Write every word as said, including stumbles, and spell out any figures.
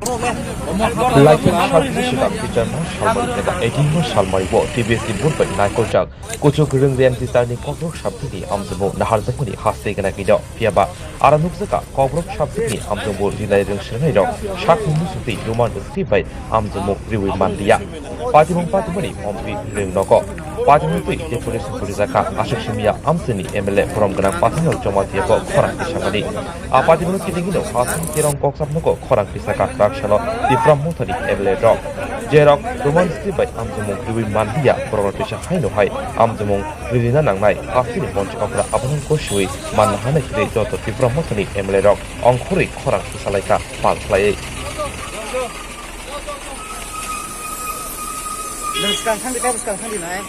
Laifung salphuti swkang teacher no salmari eba eighteen no salmari bo T B S ni board bai naikolchak kuchuk rwng rem teacher ni kokborok sabjak ni amjongmung naharjakmani haste gana kino. Phiya ba aro nukjakha kokborok sabjak ni amjongmung rinai rwng swrwngnai rok sak ni muchungtwi Roman script bai amjongmung riwi manliya. Patimung patimani montri rwng nogo. Patimung twi deputation purijakha aswk simiya amchini M L A borom gwnang Patimung Jamatia bo khorang tisamani. A patimung kitingino hasing tirong kokchap nogo khorang tisaka taksano Tipra Mothani M L A rok. Jerok Roman script bai amjomung riwi manliya borokno tisa haino hai amjomung ririna nangnai hasteni monch okra abono gosiwi manna hwnwi khe joto Tipra Mothani M L A rok ongkhorwi khorang tisalaikha pal khlaiwi. Bwskang thangdi, tei bwskang thangdi nai.